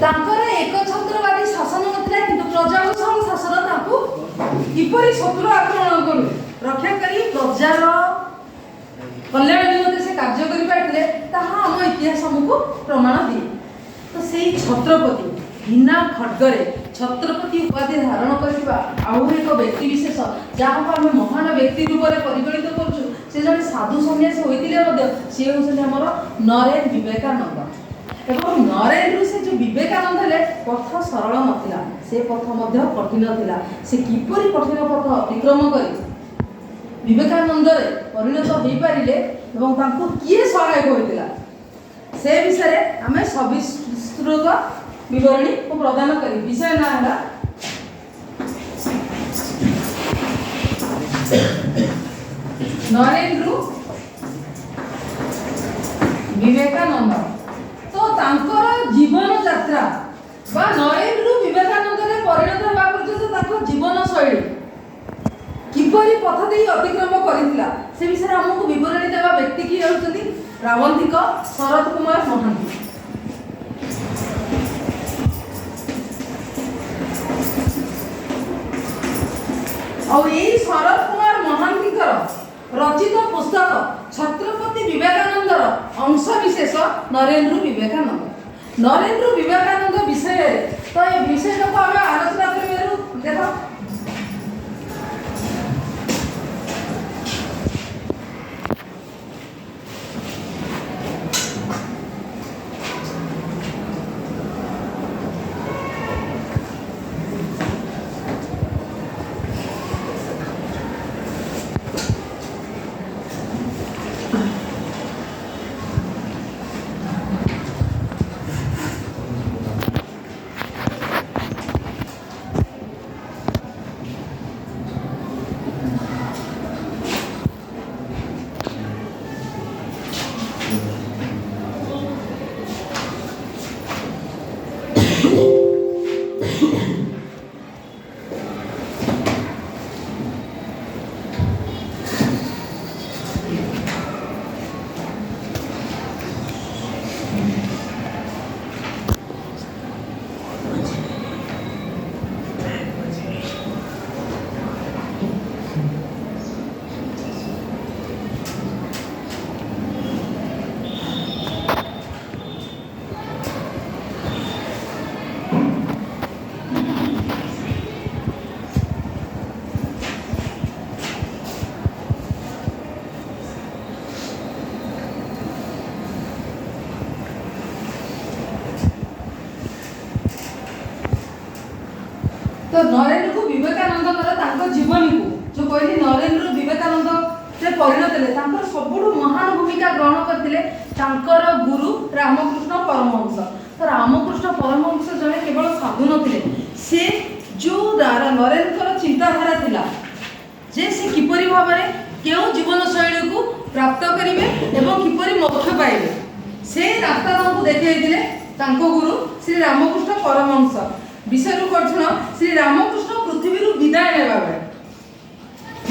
ତାଙ୍କର ଏକଛତ୍ରବାଦୀ ଶାସନ ନଥିଲା, କିନ୍ତୁ ପ୍ରଜାଭୂଷଣ ଶାସନ ତାଙ୍କୁ କିପରି ଶତ୍ରୁ ଆକ୍ରମଣ କରୁ ରକ୍ଷା କରି ପ୍ରଜାର କଲ୍ୟାଣ ନିମନ୍ତେ ସେ କାର୍ଯ୍ୟ କରିପାରିଥିଲେ, ତାହା ଆମ ଇତିହାସ ଆମକୁ ପ୍ରମାଣ ଦିଏ। ତ ସେଇ ଛତ୍ରପତି ବିନା ଖଡ୍ଗରେ ଛତ୍ରପତି ଉପାଧି ଧାରଣ କରିଥିବା ଆଉ ଏକ ବ୍ୟକ୍ତି ବିଶେଷ, ଯାହାକୁ ଆମେ ମହାନ ବ୍ୟକ୍ତି ରୂପରେ ପରିଗଣିତ କରୁଛୁ, ସେ ଜଣେ ସାଧୁ ସନ୍ନ୍ୟାସୀ ହୋଇଥିଲେ ମଧ୍ୟ, ସିଏ ହେଉଛନ୍ତି ଆମର ନରେନ ବିବେକାନନ୍ଦ। ଏବଂ ନରେନରୁ ସେ ଯେଉଁ ବିବେକାନନ୍ଦ ହେଲେ, ପଥ ସରଳ ନଥିଲା, ସେ ପଥ ମଧ୍ୟ କଠିନ ଥିଲା। ସେ କିପରି କଠିନ ପଥ ଅତିକ୍ରମ କରି ବିବେକାନନ୍ଦରେ ପରିଣତ ହୋଇପାରିଲେ ଏବଂ ତାଙ୍କୁ କିଏ ସହାୟକ ହୋଇଥିଲା, ସେ ବିଷୟରେ ଆମେ ସବିସ୍ତୃତ ବିବରଣୀ ମୁଁ ପ୍ରଦାନ କରିବି। ବିଷୟ ନାଁ ହେଲା ନରେନ୍ଦ୍ର ବିବେକାନନ୍ଦ। ତ ତାଙ୍କର ଜୀବନ ଯାତ୍ରା ବା ନରେନ୍ଦ୍ର ବିବେକାନନ୍ଦରେ ପରିଣତ ହେବା ପର୍ଯ୍ୟନ୍ତ ତାଙ୍କ ଜୀବନ ଶୈଳୀ କିପରି ପଥ ଦେଇ ଅତିକ୍ରମ କରିଥିଲା, ସେ ବିଷୟରେ ଆମକୁ ବିବରଣୀ ଦେବା ବ୍ୟକ୍ତି କିଏ ହେଉଛନ୍ତି ପ୍ରାବନ୍ଧିକ ଶରତ କୁମାର ମହାନ୍ତି। ଆଉ ଏଇ ଶରତ କୁମାର ମହାନ୍ତିଙ୍କର ରଚିତ ପୁସ୍ତକ ଛତ୍ରପତି ବିବେକାନନ୍ଦର ଅଂଶ ବିଶେଷ ନରେନ୍ଦ୍ର ବିବେକାନନ୍ଦ। ନରେନ୍ଦ୍ର ବିବେକାନନ୍ଦ ବିଷୟରେ ତ ଏ ବିଷୟଟାକୁ ଆମେ ଆଲୋଚନା କରିବାରୁ ଦେଖ, ତ ନରେନ୍ଦ୍ରକୁ ବିବେକାନନ୍ଦଙ୍କର ତାଙ୍କ ଜୀବନୀକୁ ଯେଉଁ କହିଲି, ନରେନ୍ଦ୍ର ବିବେକାନନ୍ଦରେ ପରିଣତ ହେଲେ, ତାଙ୍କର ସବୁଠୁ ମହାନ ଭୂମିକା ଗ୍ରହଣ କରିଥିଲେ ତାଙ୍କର ଗୁରୁ ରାମକୃଷ୍ଣ ପରମହଂସ। ତ ରାମକୃଷ୍ଣ ପରମହଂସ ଜଣେ କେବଳ ସାଧୁ ନଥିଲେ, ସେ ଯେଉଁ ନରେନ୍ଦ୍ରଙ୍କର ଚିନ୍ତାଧାରା ଥିଲା ଯେ ସେ କିପରି ଭାବରେ କେଉଁ ଜୀବନଶୈଳୀକୁ ପ୍ରାପ୍ତ କରିବେ ଏବଂ କିପରି ମୋକ୍ଷ ପାଇବେ, ସେ ରାସ୍ତା ତାଙ୍କୁ ଦେଖାଇଥିଲେ ତାଙ୍କ ଗୁରୁ ଶ୍ରୀ ରାମକୃଷ୍ଣ ପରମହଂସ। ବିଷୟରୁ କଠୁଣ ଶ୍ରୀ ରାମକୃଷ୍ଣ ପୃଥିବୀରୁ ବିଦାୟ ନେବା ବେଳେ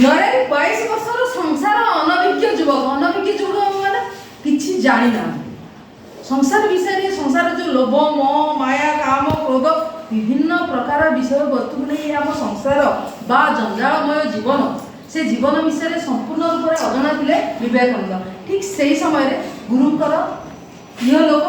ନରେନ 22 ବର୍ଷର ସଂସାର ଅନଭିଜ୍ଞ ଯୁବକ। ଅନଭିଜ୍ଞ ଯୁବକ ମାନେ କିଛି ଜାଣିନାହାନ୍ତି ସଂସାର ବିଷୟରେ। ସଂସାର ଯେଉଁ ଲୋଭ, ମୋହ, ମାୟା, କାମ, କ୍ରୋଧ, ବିଭିନ୍ନ ପ୍ରକାର ବିଷୟ ବସ୍ତୁକୁ ନେଇ ଆମ ସଂସାର ବା ଜଞ୍ଜାଳମୟ ଜୀବନ, ସେ ଜୀବନ ବିଷୟରେ ସମ୍ପୂର୍ଣ୍ଣ ରୂପରେ ଅଜଣା ଥିଲେ ବିବେକାନନ୍ଦ। ଠିକ୍ ସେଇ ସମୟରେ ଗୁରୁଙ୍କର ଇହଲୋକ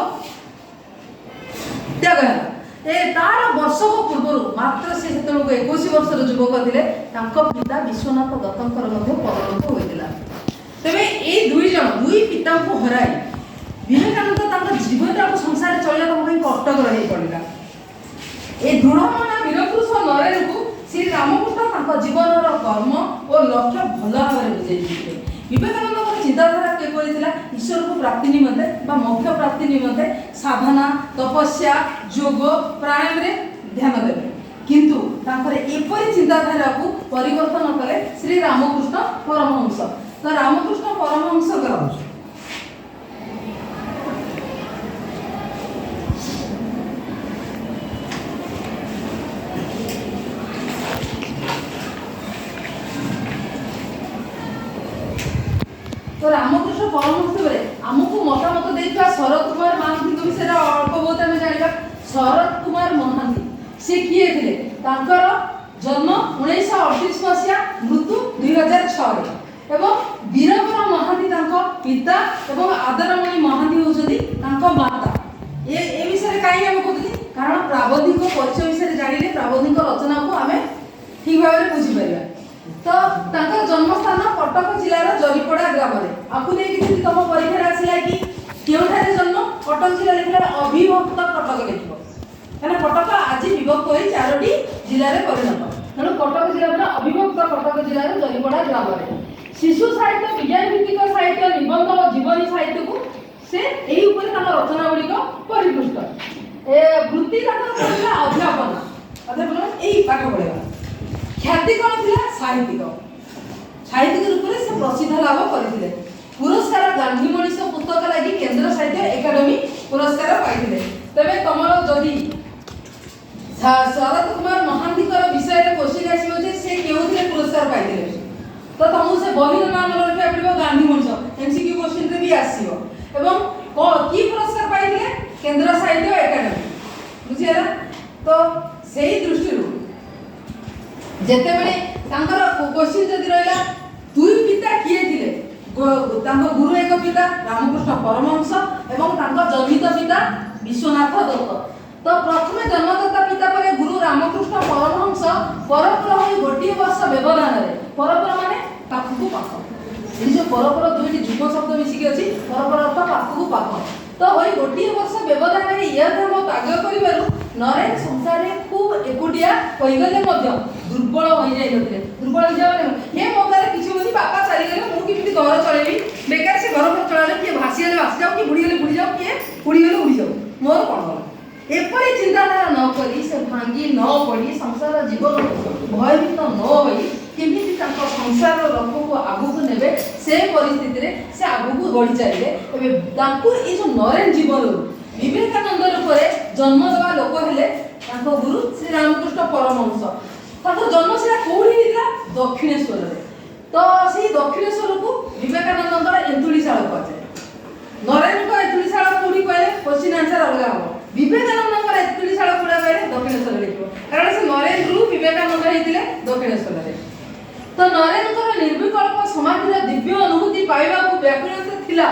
ତ୍ୟାଗ ହେଲା। ଏ ତାର ବର୍ଷକ ପୂର୍ବରୁ ମାତ୍ର ସେ ସେତେବେଳକୁ 21 ବର୍ଷର ଯୁବକ ଥିଲେ, ତାଙ୍କ ପିତା ବିଶ୍ୱନାଥ ଦତ୍ତଙ୍କର ମଧ୍ୟ ପରଲୋକ ହୋଇଥିଲା। ତେବେ ଏଇ ଦୁଇ ଜଣ ଦୁଇ ପିତାଙ୍କୁ ହରାଇ ବିବେକାନନ୍ଦ ତାଙ୍କ ଜୀବନଟାକୁ ସଂସାରରେ ଚଳିବା ତାଙ୍କ ପାଇଁ କଷ୍ଟକର ହେଇ ପଡ଼ିଲା। ଏ ଦୃଢ଼ମନା ବୀରପୁରୁଷ ନରେନକୁ ଶ୍ରୀ ରାମକୃଷ୍ଣ ତାଙ୍କ ଜୀବନର କର୍ମ ଓ ଲକ୍ଷ୍ୟ ଭଲ ଭାବରେ ବୁଝେଇ ଦେଇଥିଲେ। ବିବେକାନନ୍ଦଙ୍କର ଚିନ୍ତାଧାରା କିପରି ଥିଲା? ଈଶ୍ୱରକୁ ପ୍ରାପ୍ତି ନିମନ୍ତେ ବା ମୋକ୍ଷ ପ୍ରାପ୍ତି ନିମନ୍ତେ ସାଧନା, ତପସ୍ୟା, ଯୋଗ, ପ୍ରାଣାୟାମରେ ଧ୍ୟାନ ଦେବେ। କିନ୍ତୁ ତାଙ୍କର ଏପରି ଚିନ୍ତାଧାରାକୁ ପରିବର୍ତ୍ତନ କଲେ ଶ୍ରୀ ରାମକୃଷ୍ଣ ପରମହଂସ। ତ ରାମକୃଷ୍ଣ ପରମହଂସଙ୍କର ତ ରାମକୃଷ୍ଣ ପରମହଂସ ବେଳେ ଆମକୁ ମତାମତ ଦେଇଥିବା ଶରତ କୁମାର ମହାନ୍ତିଙ୍କ ବିଷୟରେ ଅଳ୍ପ ବହୁତ ଆମେ ଜାଣିବା। ଶରତ କୁମାର ମହାନ୍ତି। ସେ କିଏ ଥିଲେ? ତାଙ୍କର ଜନ୍ମ 1938 ମସିହା, ମୃତ୍ୟୁ 2006ରେ ଏବଂ ବୀରବର ମହାନ୍ତି ତାଙ୍କ ପିତା ଏବଂ ଆଦରମଣି ମହାନ୍ତି ହେଉଛନ୍ତି ତାଙ୍କ ମାତା। ଏ ବିଷୟରେ କାହିଁକି ଆମେ କହୁଛନ୍ତି? କାରଣ ପ୍ରାବନ୍ଧିକ ପରିଚୟ ବିଷୟରେ ଜାଣିଲେ ପ୍ରାବନ୍ଧିକ ରଚନାକୁ ଆମେ ଠିକ ଭାବରେ ବୁଝିପାରିବା। ତ ତାଙ୍କର ଜନ୍ମସ୍ଥାନ କଟକ ଜିଲ୍ଲାର ଜରିପଡ଼ା ଗ୍ରାମରେ। ଆକୁ ନେଇକି ଯଦି ତମ ପରୀକ୍ଷାରେ ଆସିଲା କି କେଉଁଠାରେ ଜନ୍ମ, କଟକ ଜିଲ୍ଲା ଲେଖିଲା, ଅବିଭକ୍ତ କଟକ ଲେଖିବ। କାରଣ କଟକ ଆଜି ବିଭକ୍ତ ହୋଇ ଚାରୋଟି ଜିଲ୍ଲାରେ ପରିଣତ। ତେଣୁ କଟକ ଜିଲ୍ଲା ପୁରା ଅବିଭକ୍ତ କଟକ ଜିଲ୍ଲାର ଜରିପଡ଼ା ଗ୍ରାମରେ। ଶିଶୁ ସାହିତ୍ୟ, ବିଜ୍ଞାନ ଭିତ୍ତିକ ସାହିତ୍ୟ, ନିବନ୍ଧ ଓ ଜୀବନୀ ସାହିତ୍ୟକୁ ସେ ଏହି ଉପରେ ତାଙ୍କ ରଚନା ଗୁଡ଼ିକ ପରିପୃଷ୍ଟ। ଏ ବୃତ୍ତି ତାଙ୍କର କଣ ଥିଲା? ଅଧ୍ୟାପନା। ଅଧ୍ୟାପନା ମାନେ ଏଇ ପାଠ ପଢ଼େଇବା। ଖ୍ୟାତି କଣ ଥିଲା? ସାହିତ୍ୟିକ। ସାହିତ୍ୟିକ ରୂପରେ ସେ ପ୍ରସିଦ୍ଧ ଲାଭ କରିଥିଲେ। ପୁରସ୍କାର ଗାନ୍ଧୀ ମଣିଷ ପୁସ୍ତକ ଲାଗି କେନ୍ଦ୍ର ସାହିତ୍ୟ ଏକାଡେମୀ ପୁରସ୍କାର ପାଇଥିଲେ। ତେବେ ତମର ଯଦି ଶରତ କୁମାର ମହାନ୍ତିଙ୍କର ବିଷୟରେ କୋଶ୍ଚିନ୍ ଆସିବ ଯେ ସେ କେଉଁଥିରେ ପୁରସ୍କାର ପାଇଥିଲେ, ତ ତମକୁ ସେ ବହିର ନାଁ ମନେ ରଖିବାକୁ ପଡ଼ିବ, ଗାନ୍ଧୀ ମଣିଷ। ଏମସିକ୍ୟୁ କୋଶ୍ଚିନ୍ରେ ବି ଆସିବ। ଏବଂ କି ପୁରସ୍କାର ପାଇଥିଲେ? କେନ୍ଦ୍ର ସାହିତ୍ୟ ଏକାଡେମୀ। ବୁଝିହେଲା? ତ ସେଇ ଦୃଷ୍ଟିରୁ ଯେତେବେଳେ ତାଙ୍କର କୋଶ୍ଚିନ୍ ଯଦି ରହିଲା ଦୁଇ ପିତା କିଏ ଥିଲେ, ତାଙ୍କ ଗୁରୁ ଏକ ପିତା ରାମକୃଷ୍ଣ ପରମହଂସ ଏବଂ ତାଙ୍କ ଜନ୍ମିତ ପିତା ବିଶ୍ୱନାଥ ଦତ୍ତ। ତ ପ୍ରଥମେ ଜନ୍ମଦାତା ପିତା ପରେ ଗୁରୁ ରାମକୃଷ୍ଣ ପରମହଂସ ପରପର ହୋଇ ଗୋଟିଏ ବର୍ଷ ବ୍ୟବଧାନରେ। ପରପର ମାନେ ପାଖକୁ ପାଖ। ଏଠି ଯୋଉ ପରପର ଦୁଇଟି ଯୁଗ୍ମ ଶବ୍ଦ ମିଶିକି ଅଛି, ପରପର ଅର୍ଥ ପାଖକୁ ପାଖ। ତ ହୋଇ ଗୋଟିଏ ବର୍ଷ ବ୍ୟବଧାନରେ ଇହଧାମ ତ୍ୟାଗ କରିବାରୁ ନରେନ ସଂସାରରେ ଖୁବ ଏକୁଟିଆ ହୋଇଗଲେ ମଧ୍ୟ ଦୁର୍ବଳ ହୋଇଯାଇନଥିଲେ। ଦୁର୍ବଳ ହେଇଯିବା ମାନେ ହେ ମୋ ଦ୍ୱାରା କିଛି ହଉନି, ବାପା ଚାଲିଗଲେ, ମୁଁ କେମିତି ଘର ଚଳେଇବି, ବେକାର ସେ ଘର ଫର ଚଳାଇଲେ, କିଏ ଭାସିଗଲେ ଭାସିଯାଉ, କିଏ ବୁଡ଼ିଗଲେ ବୁଡ଼ିଯାଉ, କିଏ ଉଡ଼ିଗଲେ ଉଡ଼ିଯାଉ, ମୋର କ'ଣ ଗଲା? ଏପରି ଚିନ୍ତାଧାରା ନ କରି, ସେ ଭାଙ୍ଗି ନ ପଡ଼ି, ସଂସାର ଜୀବନକୁ ଭୟଭୀତ ନ ହୋଇ କେମିତି ତାଙ୍କ ସଂସାରର ରଥକୁ ଆଗକୁ ନେବେ, ସେ ପରିସ୍ଥିତିରେ ସେ ଆଗକୁ ବଢ଼ି ଚାଲିଲେ। ଏବେ ତାଙ୍କୁ ଏଇ ଯୋଉ ନରେନ ଜୀବନରୁ ବିବେକାନନ୍ଦ ରୂପରେ ଜନ୍ମ ଦେବା ଲୋକ ହେଲେ ତାଙ୍କ ଗୁରୁ ଶ୍ରୀ ରାମକୃଷ୍ଣ ପରମହଂସ। ତାଙ୍କ ଜନ୍ମ ସେଟା କୋଉଠି ହେଇଥିଲା? ଦକ୍ଷିଣେଶ୍ୱରରେ। ତ ସେଇ ଦକ୍ଷିଣେଶ୍ୱରକୁ ବିବେକାନନ୍ଦଙ୍କର ଏନ୍ତୁଳିଶାଳ କୁହାଯାଏ। ନରେନଙ୍କ ଏନ୍ତୁଳିଶାଳ କୋଉଠି କହିଲେ କୋଶ୍ଚିନ୍ ଆନ୍ସର ଅଲଗା ହବ। ବିବେକାନନ୍ଦଙ୍କର ଏନ୍ତୁଳିଶାଳ କୋଉଟା କହିଲେ ଦକ୍ଷିଣେଶ୍ୱର ଲେଖିବ, କାରଣ ସେ ନରେନରୁ ବିବେକାନନ୍ଦ ହେଇଥିଲେ ଦକ୍ଷିଣେଶ୍ୱରରେ। ତ ନରେନଙ୍କର ନିର୍ବିକଳ୍ପ ସମାଧିର ଦିବ୍ୟ ଅନୁଭୂତି ପାଇବାକୁ ବ୍ୟାକୁଳତା ଥିଲା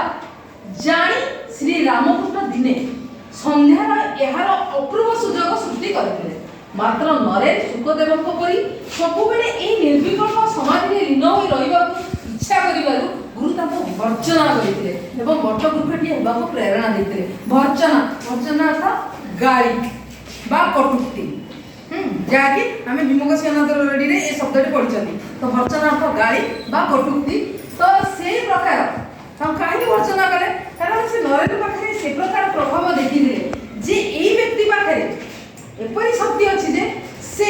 ଜାଣି ଶ୍ରୀ ରାମକୃଷ୍ଣ ଦିନେ ସନ୍ଧ୍ୟାର ଏହାର ଅପୂର୍ବ ସୁଯୋଗ ସୃଷ୍ଟି କରିଥିଲେ। ମାତ୍ର ନରେନ ଶୁକଦେବଙ୍କ ପରି ସବୁବେଳେ ଏହି ନିର୍ବିକଳ୍ପ ସମାଧିରେ ଲୀନ ହୋଇ ରହିବାକୁ ଇଚ୍ଛା କରିବାରୁ ଗୁରୁ ତାଙ୍କୁ ଭର୍ତ୍ସନା କରିଥିଲେ ଏବଂ ବଟବୃକ୍ଷଟିଏ ହେବାକୁ ପ୍ରେରଣା ଦେଇଥିଲେ। ଭର୍ତ୍ସନା, ଭର୍ତ୍ସନା ଅର୍ଥ ଗାଳି ବା କଟୁକ୍ତି, ଯାହାକି ଆମେ ଭୀମଙ୍କ ସିଂହନାଥ ରେଡ଼ିରେ ଏ ଶବ୍ଦଟି ପଢ଼ିଛନ୍ତି। ତ ଭର୍ତ୍ସନା ଅର୍ଥ ଗାଳି ବା କଟୁକ୍ତି। ତ ସେଇ ପ୍ରକାର ତାଙ୍କୁ କାହିଁକି ଭର୍ତ୍ସନା କଲେ? କାରଣ ସେ ନରେନ୍ଦ୍ର ପାଖରେ ସେ ପ୍ରକାର ପ୍ରଭାବ ଦେଖିଥିଲେ ଯେ ଏଇ ବ୍ୟକ୍ତି ପାଖରେ ଏପରି ଶକ୍ତି ଅଛି ଯେ ସେ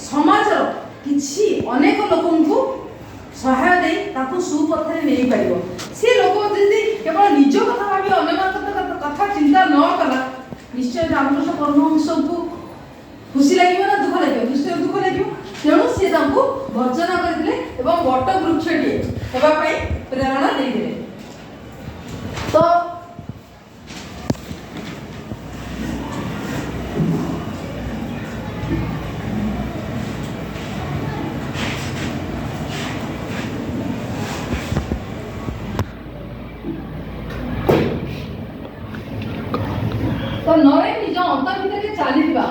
ସମାଜର କିଛି ଅନେକ ଲୋକଙ୍କୁ ସହାୟ ଦେଇ ତାକୁ ସୁପଥରେ ନେଇପାରିବ। ସେ ଲୋକ ଯଦି କେବଳ ନିଜ କଥା ଭାବି ଅନ୍ୟମାନଙ୍କ କଥା ଚିନ୍ତା ନ କଲା, ନିଶ୍ଚୟ ରାମକୃଷ୍ଣ ପରମହଂସଙ୍କୁ ଖୁସି ଲାଗିବ ନା ଦୁଃଖ ଲାଗିବ? ନିଶ୍ଚୟ ଦୁଃଖ ଲାଗିବ। ତେଣୁ ସେ ତାଙ୍କୁ ଭର୍ତ୍ସନା କରିଥିଲେ ଏବଂ ବଟ ବୃକ୍ଷଟିଏ ହେବା ପାଇଁ ପ୍ରେରଣା ଦେଇଥିଲେ। ତ ତ ନରେନ ନିଜ ଅନ୍ତର ଭିତରେ ଚାଲିଥିବା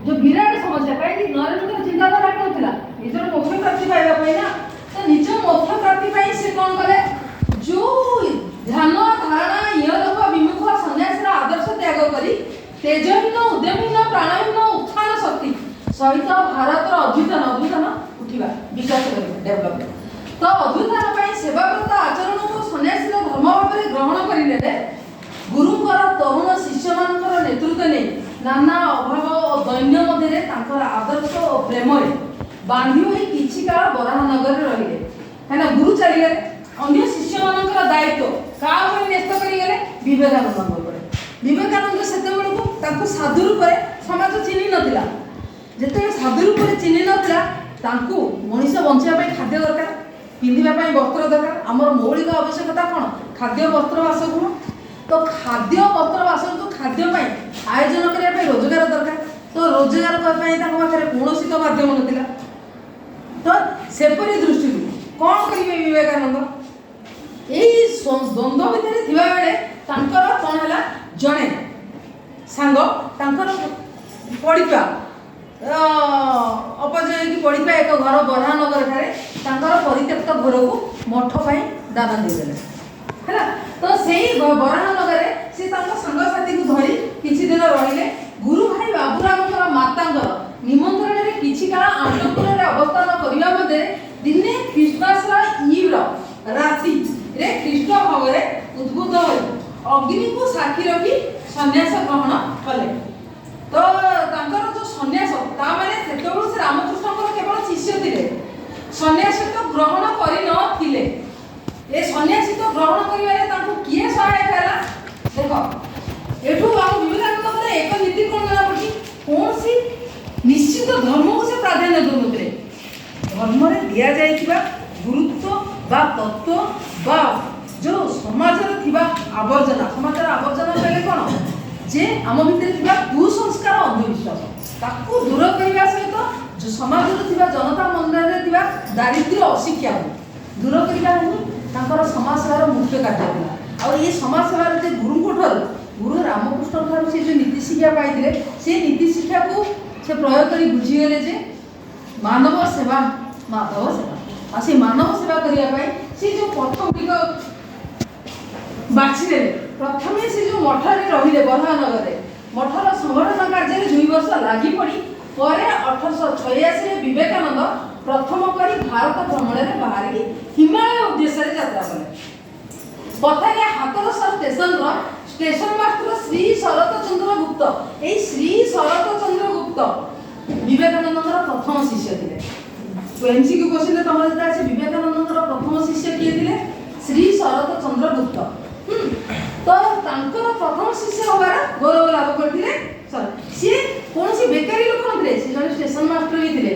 ଯୋଉ ବିରାଟ ସମସ୍ୟା, କାହିଁକି ନରେନଙ୍କର ଚିନ୍ତାଧାରା କଣ ଥିଲା? ନିଜର ମୋକ୍ଷ ପ୍ରାପ୍ତି ପାଇବା ପାଇଁ ନା। ତ ନିଜ ମୋକ୍ଷ ପ୍ରାପ୍ତି ପାଇଁ ସେ କଣ କଲେ? ଯୋଉ ଧ୍ୟାନ ଧାରଣା ଇହଲୋକ ବିମୁଖ ସନ୍ନ୍ୟାସର ଆଦର୍ଶ ତ୍ୟାଗ କରି ତେଜହୀନ, ଉଦ୍ୟମହୀନ, ପ୍ରାଣହୀନ ଉତ୍ଥାନ ଶକ୍ତି ସହିତ ଭାରତର ଅଭ୍ୟୁତ୍ଥାନ, ଅଭ୍ୟୁତ୍ଥାନ ଉଠିବା, ବିକାଶ କରିବା, ଡେଭଲପମେଣ୍ଟ, ତ ଅଭ୍ୟୁତ୍ଥାନ ପାଇଁ ସେବାବ୍ରତ ଆଚରଣକୁ ସନ୍ନ୍ୟାସୀର ଧର୍ମ ଭାବରେ ଗ୍ରହଣ କରିନେଲେ। ଗୁରୁଙ୍କର ତରୁଣ ଶିଷ୍ୟମାନଙ୍କର ନେତୃତ୍ୱ ନେଇ ନାନା ଅଭାବ ଓ ଦୈନ୍ୟ ମଧ୍ୟରେ ତାଙ୍କର ଆଦର୍ଶ ଓ ପ୍ରେମରେ ବାନ୍ଧି ହୋଇ କିଛି କାଳ ବରାହନଗରରେ ରହିଲେ। କାହିଁକିନା ଗୁରୁ ଚାଲିଗଲେ, ଅନ୍ୟ ଶିଷ୍ୟମାନଙ୍କର ଦାୟିତ୍ୱ କାହା ଉପରେ ନ୍ୟସ୍ତ କରିଗଲେ? ବିବେକାନନ୍ଦଙ୍କ ଉପରେ। ବିବେକାନନ୍ଦ ସେତେବେଳକୁ ତାଙ୍କୁ ସାଧୁ ରୂପରେ ସମାଜ ଚିହ୍ନି ନଥିଲା। ଯେତେବେଳେ ସାଧୁ ରୂପରେ ଚିହ୍ନି ନଥିଲା, ତାଙ୍କୁ ମଣିଷ ବଞ୍ଚିବା ପାଇଁ ଖାଦ୍ୟ ଦରକାର, ପିନ୍ଧିବା ପାଇଁ ବସ୍ତ୍ର ଦରକାର। ଆମର ମୌଳିକ ଆବଶ୍ୟକତା କ'ଣ? ଖାଦ୍ୟ, ବସ୍ତ୍ର, ବାସଗୃହ। ତ ତ ଖାଦ୍ୟ, ବସ୍ତ୍ର, ବାସନ, ଖାଦ୍ୟ ପାଇଁ ଆୟୋଜନ କରିବା ପାଇଁ ରୋଜଗାର ଦରକାର। ତ ରୋଜଗାର କରିବା ପାଇଁ ତାଙ୍କ ପାଖରେ କୌଣସି ତ ମାଧ୍ୟମ ନଥିଲା। ତ ସେପରି ଦୃଷ୍ଟିରୁ କ'ଣ କରିବେ ବିବେକାନନ୍ଦ? ଏଇ ଦ୍ୱନ୍ଦ୍ୱ ଭିତରେ ଥିବାବେଳେ ତାଙ୍କର କ'ଣ ହେଲା, ଜଣେ ସାଙ୍ଗ ତାଙ୍କର ପଡ଼ିଥିବା ଅପଚୟ ହେଇକି ପଡ଼ିଥିବା ଏକ ଘର ବରାହନଗର ଠାରେ ତାଙ୍କର ପରିତ୍ୟକ୍ତ ଘରକୁ ମଠ ପାଇଁ ଦାନ ଦେଇଦେଲେ। ହେଲା, ତ ସେଇ ବରାହନଗରରେ ସେ ତାଙ୍କ ସାଙ୍ଗସାଥୀକୁ ଧରି କିଛି ଦିନ ରହିଲେ। ଗୁରୁ ଭାଇ ବାବୁରାମଙ୍କର ମାତାଙ୍କର ନିମନ୍ତ୍ରଣରେ କିଛି କାଳ ଆନନ୍ଦପୁରରେ ଅବସ୍ଥାନ କରିବା ମଧ୍ୟରେ ଦିନେ ଖ୍ରୀଷ୍ଟମାସର ଇଭ୍ର ରାତିରେ ଖ୍ରୀଷ୍ଟ ଭାବରେ ଉଦ୍ବୁଦ୍ଧ ହୋଇ ଅଗ୍ନିକୁ ସାକ୍ଷୀ ରଖି ସନ୍ନ୍ୟାସ ଗ୍ରହଣ କଲେ। ତ ତାଙ୍କର ଯୋଉ ସନ୍ନ୍ୟାସ, ତା ମାନେ ସେତେବେଳୁ ସେ ରାମକୃଷ୍ଣଙ୍କର କେବଳ ଶିଷ୍ୟ ଥିଲେ, ସନ୍ନ୍ୟାସ ତ ଗ୍ରହଣ କରିନଥିଲେ। ଏ ସନ୍ନ୍ୟାସୀ ତ ଗ୍ରହଣ କରିବାରେ ତାଙ୍କୁ କିଏ ସହାୟକ ହେଲା? ଦେଖ, ଏଠୁ ଆମ ବିବେକାନନ୍ଦଙ୍କର ଏକ ନୀତି କ'ଣ ଜଣାପଡ଼ୁଛି? କୌଣସି ନିଶ୍ଚିତ ଧର୍ମକୁ ସେ ପ୍ରାଧାନ୍ୟ ଦେଉନଥିଲେ। ଧର୍ମରେ ଦିଆଯାଇଥିବା ଗୁରୁତ୍ୱ ବା ତତ୍ତ୍ୱ ବା ଯେଉଁ ସମାଜରେ ଥିବା ଆବର୍ଜନା, ସମାଜର ଆବର୍ଜନା କହିଲେ କ'ଣ, ଯେ ଆମ ଭିତରେ ଥିବା କୁସଂସ୍କାର, ଅନ୍ଧବିଶ୍ୱାସ, ତାକୁ ଦୂର କରିବା ସହିତ ସମାଜରେ ଥିବା ଜନତା ମନରେ ଥିବା ଦାରିଦ୍ର୍ୟ, ଅଶିକ୍ଷାକୁ ଦୂର କରିବା ହିଁ ତାଙ୍କର ସମାଜ ସେବାର ମୁଖ୍ୟ କାର୍ଯ୍ୟ ଥିଲା। ଆଉ ଏଇ ସମାଜ ସେବାର ଯେ ଗୁରୁଙ୍କ ଠାରୁ, ଗୁରୁ ରାମକୃଷ୍ଣଙ୍କ ଠାରୁ ସେ ଯେଉଁ ନୀତି ଶିକ୍ଷା ପାଇଥିଲେ, ସେ ନୀତି ଶିକ୍ଷାକୁ ସେ ପ୍ରୟୋଗ କରି ବୁଝିଗଲେ ଯେ ମାନବ ସେବା ମାଧବ ସେବା। ଆଉ ସେ ମାନବ ସେବା କରିବା ପାଇଁ ସେ ଯେଉଁ ପଥ ଗୁଡ଼ିକ ବାଛିଦେଲେ, ପ୍ରଥମେ ସେ ଯେଉଁ ମଠରେ ରହିଲେ ବରାହନଗରରେ, ମଠର ସଂଗଠନ କାର୍ଯ୍ୟରେ 2 ବର୍ଷ ଲାଗି ପଡ଼ି ପରେ 1886ରେ ବିବେକାନନ୍ଦ ପ୍ରଥମ କରି ଭାରତ ଭ୍ରମଣରେ ବାହାରିକି ହିମାଳୟ ଉଦ୍ଦେଶ୍ୟରେ ଯାତ୍ରା କଲେ। ପଥରେ ହାତରସ ଷ୍ଟେସନର ଷ୍ଟେସନ ମାଷ୍ଟର ଶ୍ରୀ ଶରତ ଚନ୍ଦ୍ର ଗୁପ୍ତ, ଏଇ ଶ୍ରୀ ଶରତ ଚନ୍ଦ୍ର ଗୁପ୍ତ ବିବେକାନନ୍ଦଙ୍କର ପ୍ରଥମ ଶିଷ୍ୟ ଥିଲେ। ଏମସିକ୍ୟୁ କ୍ୱେଶ୍ଚିନ୍ ତମର ଯେତେବେଳେ ଅଛି, ବିବେକାନନ୍ଦଙ୍କର ପ୍ରଥମ ଶିଷ୍ୟ କିଏ ଥିଲେ? ଶ୍ରୀ ଶରତ ଚନ୍ଦ୍ର ଗୁପ୍ତ। ତ ତାଙ୍କର ପ୍ରଥମ ଶିଷ୍ୟ ହବାର ଗୌରବ ଲାଭ କରିଥିଲେ। ସିଏ କୌଣସି ବେକାରୀ ଲୋକ ନଥିଲେ, ସେ ଜଣେ ଷ୍ଟେସନ ମାଷ୍ଟର ବି ଥିଲେ।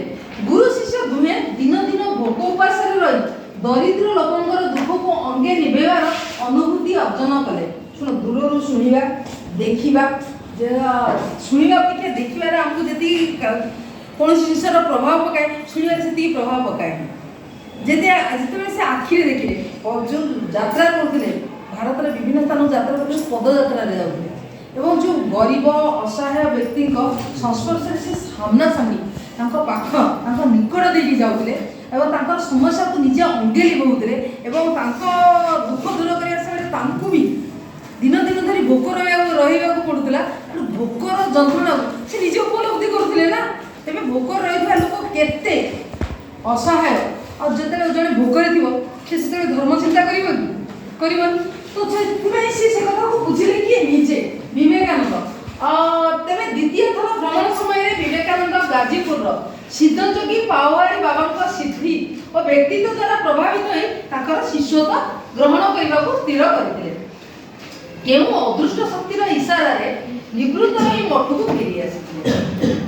ଗୁରୁ ଶିଷ୍ୟ ଦୁହେଁ ଦିନ ଦିନ ଭୋକ ଉପାସରେ ରହି ଦରିଦ୍ର ଲୋକଙ୍କର ଦୁଃଖକୁ ଅଙ୍ଗେ ନିଭେଇବାର ଅନୁଭୂତି ଅର୍ଜନ କଲେ। ଶୁଣ, ଦୂରରୁ ଶୁଣିବା, ଦେଖିବା, ଶୁଣିବା ଅପେକ୍ଷା ଦେଖିବାରେ ଆମକୁ ଯେତିକି କୌଣସି ଜିନିଷର ପ୍ରଭାବ ପକାଏ, ଶୁଣିବାରେ ସେତିକି ପ୍ରଭାବ ପକାଏ। ଯେତେବେଳେ ସେ ଆଖିରେ ଦେଖିଲେ, ଯେଉଁ ଯାତ୍ରା କରୁଥିଲେ, ଭାରତର ବିଭିନ୍ନ ସ୍ଥାନକୁ ଯାତ୍ରା କରୁଥିଲେ, ପଦଯାତ୍ରାରେ ଯାଉଥିଲେ ଏବଂ ଯେଉଁ ଗରିବ ଅସହାୟ ବ୍ୟକ୍ତିଙ୍କ ସଂସ୍ପର୍ଶରେ ସେ ସାମ୍ନାସାମ୍ନି ତାଙ୍କ ପାଖ, ତାଙ୍କ ନିକଟ ଦେଇକି ଯାଉଥିଲେ ଏବଂ ତାଙ୍କର ସମସ୍ୟାକୁ ନିଜେ ଅଙ୍ଗେ ଲିଭଉଥିଲେ ଏବଂ ତାଙ୍କ ଦୁଃଖ ଦୂର କରିବା ସମୟରେ ତାଙ୍କୁ ବି ଦିନ ଦିନ ଧରି ଭୋକ ରହିବାକୁ ପଡ଼ୁଥିଲା। ତେଣୁ ଭୋକର ଯନ୍ତ୍ରଣାକୁ ସେ ନିଜେ ଉପଲବ୍ଧି କରୁଥିଲେ ନା। ତେବେ ଭୋକରେ ରହିଥିବା ଲୋକ କେତେ ଅସହାୟ, ଆଉ ଯେତେବେଳେ ଜଣେ ଭୋକରେ ଥିବ ସେ ସେତେବେଳେ ଧର୍ମ ଚିନ୍ତା କରିବ କି? କରିବନି। ତ ସେଥିପାଇଁ ସେ ସେ କଥାକୁ ବୁଝିଲେ କିଏ? ନିଜେ ବିବେକାନନ୍ଦ। ତେବେ ଦ୍ୱିତୀୟ ଥର ଭ୍ରମଣ ସମୟରେ ବିବେକାନନ୍ଦ ଗାଜୀପୁରର ସିଦ୍ଧଯୋଗୀ ପାୱାରୀ ବାବାଙ୍କ ସିଦ୍ଧି ଓ ବ୍ୟକ୍ତିତ୍ୱ ଦ୍ୱାରା ପ୍ରଭାବିତ ହୋଇ ତାଙ୍କର ଶିଷ୍ୟତ୍ୱ ଗ୍ରହଣ କରିବାକୁ ସ୍ଥିର କରିଥିଲେ। କେଉଁ ଅଦୃଷ୍ଟ ଶକ୍ତିର ଇଶାରାରେ ନିବୃତ୍ତ ହୋଇ ମଠକୁ ଫେରି ଆସିଥିଲେ।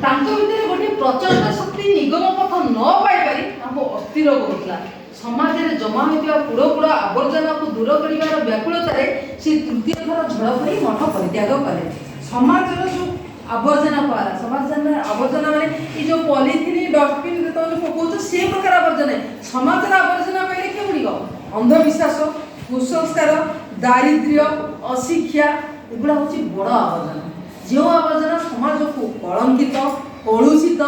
ତାଙ୍କ ଭିତରେ ଗୋଟିଏ ପ୍ରଚଣ୍ଡ ଶକ୍ତି ନିଗମ ପଥ ନ ପାଇପାରି ତାଙ୍କୁ ଅସ୍ଥିର କରୁଥିଲା। ସମାଜରେ ଜମା ହୋଇଥିବା କୁଡ଼ କୁଡ଼ ଆବର୍ଜନାକୁ ଦୂର କରିବାର ବ୍ୟାକୁଳତାରେ ସେ ତୃତୀୟ ଥର ଝଡ଼ ପରି ମଠ ପରିତ୍ୟାଗ କଲେ। ସମାଜର ଯେଉଁ ଆବର୍ଜନା କୁହାଗଲା, ସମାଜର ଆବର୍ଜନା ମାନେ ଏଇ ଯେଉଁ ପଲିଥିନ୍, ଡଷ୍ଟବିନ୍ ତମେ ଯେଉଁ ପକଉଛ ସେ ପ୍ରକାର ଆବର୍ଜନା। ସମାଜର ଆବର୍ଜନା କହିଲେ କେଗୁଡ଼ିକ? ଅନ୍ଧବିଶ୍ୱାସ, କୁସଂସ୍କାର, ଦାରିଦ୍ର୍ୟ, ଅଶିକ୍ଷା, ଏଗୁଡ଼ା ହେଉଛି ବଡ଼ ଆବର୍ଜନା, ଯେଉଁ ଆବର୍ଜନା ସମାଜକୁ କଳଙ୍କିତ, କଳୁଷିତ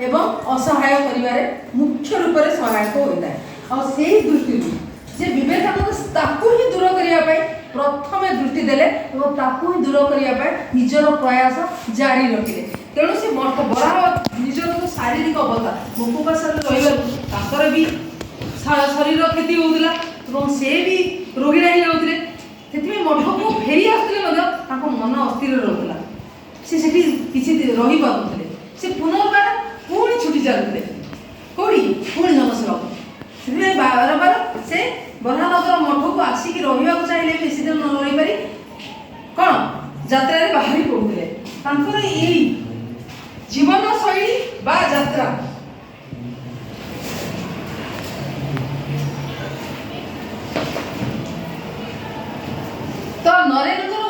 ଏବଂ ଅସହାୟ କରିବାରେ ମୁଖ୍ୟ ରୂପରେ ସହାୟକ ହୋଇଥାଏ। ଆଉ ସେଇ ଦୃଷ୍ଟିରୁ ଯେ ବିବେକାନନ୍ଦ ତାକୁ ହିଁ ଦୂର କରିବା ପାଇଁ ପ୍ରଥମେ ଦୃଷ୍ଟି ଦେଲେ ଏବଂ ତାକୁ ହିଁ ଦୂର କରିବା ପାଇଁ ନିଜର ପ୍ରୟାସ ଜାରି ରଖିଲେ। ତେଣୁ ସେ ମଠ ବରାହ ନିଜର ଯେଉଁ ଶାରୀରିକ ଅବସ୍ଥା, ଭୋକ ଉପାସରେ ରହିବାରୁ ତାଙ୍କର ବି ଶରୀର କ୍ଷତି ହେଉଥିଲା ଏବଂ ସେ ବି ରୋଗୀଣା ହେଇଯାଉଥିଲେ। ସେଥିପାଇଁ ମଠକୁ ଫେରି ଆସୁଥିଲେ ମଧ୍ୟ ତାଙ୍କ ମନ ଅସ୍ଥିର ରହୁଥିଲା, ସେ ସେଠି କିଛି ରହିପାରୁନଥିଲେ। ସେ ପୁନର୍ବାର ପୁଣି ଛୁଟି ଚାଲୁଥିଲେ କୋଉଠି? ପୁଣି ଜନସେବାକୁ। ସେଥିପାଇଁ ବାରମ୍ବାର ସେ ବରାହନଗର ମଠକୁ ଆସିକି ରହିବାକୁ ଚାହିଁଲେ ବେଶୀ ଦିନ ନ ରହିପାରି କ'ଣ ଯାତ୍ରାରେ ବାହାରି ପଡ଼ୁଥିଲେ। ତାଙ୍କର ଏଇ ଜୀବନଶୈଳୀ ବା ଯାତ୍ରା ତ ନରେନ୍ଦ୍ରଙ୍କର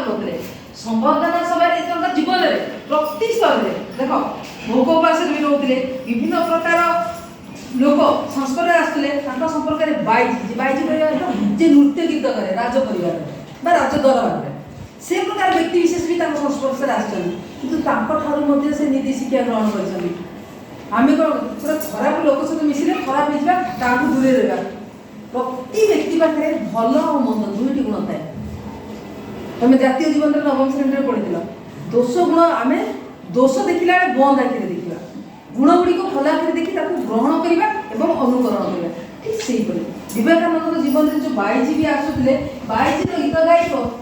ପାରୁନଥିଲେ। ସମ୍ବର୍ଦ୍ଧନା ସଭାରେ ତାଙ୍କ ଜୀବନରେ ପ୍ରତି ସ୍ତରରେ ଦେଖ, ଭୋକ ଉପାସରେ ବି ରହୁଥିଲେ, ବିଭିନ୍ନ ପ୍ରକାର ଲୋକ ସଂସ୍ପର୍ଶରେ ଆସୁଥିଲେ। ତାଙ୍କ ସମ୍ପର୍କରେ ବାଇଜି, ବାଇଜି କହିବା ଅର୍ଥ ଯେ ନୃତ୍ୟ ଗୀତ କରେ ରାଜ ପରିବାରରେ ବା ରାଜ ଦରବାରରେ, ସେ ପ୍ରକାର ବ୍ୟକ୍ତି ବିଶେଷ ବି ତାଙ୍କ ସଂସ୍ପର୍ଶରେ ଆସିଛନ୍ତି। କିନ୍ତୁ ତାଙ୍କଠାରୁ ମଧ୍ୟ ସେ ନୀତି ଶିକ୍ଷା ଗ୍ରହଣ କରିଛନ୍ତି। ଆମେ କ'ଣ ପୁରା ଖରାପ ଲୋକ ସହିତ ମିଶିଲେ ଖରାପ ହେଇଯିବା, ତାହାକୁ ଦୂରେଇ ରହିବା। ପ୍ରତି ବ୍ୟକ୍ତି ପାଖରେ ଭଲ ଆଉ ମନ୍ଦ ଦୁଇଟି ଗୁଣ ଥାଏ। ତମେ ଜାତୀୟ ଜୀବନରେ ନବମ ଶ୍ରେଣୀରେ ପଢ଼ିଥିଲ ଦୋଷ ଗୁଣ। ଆମେ ଦୋଷ ଦେଖିଲା ବେଳେ ବନ୍ଦ ଆଖିରେ ଦେଖିବା, ଗୁଣ ଗୁଡ଼ିକ ଖୋଲା ଆଖିରେ ଦେଖି ତାକୁ ଗ୍ରହଣ କରିବା ଏବଂ ଅନୁକରଣ କରିବା। ଠିକ୍ ସେହିପରି ବିବେକାନନ୍ଦଙ୍କ ଜୀବନରେ ଯେଉଁ ବାଇଜୀ ବି ଆସୁଥିଲେ, ବାଇଜୀର ଗୀତ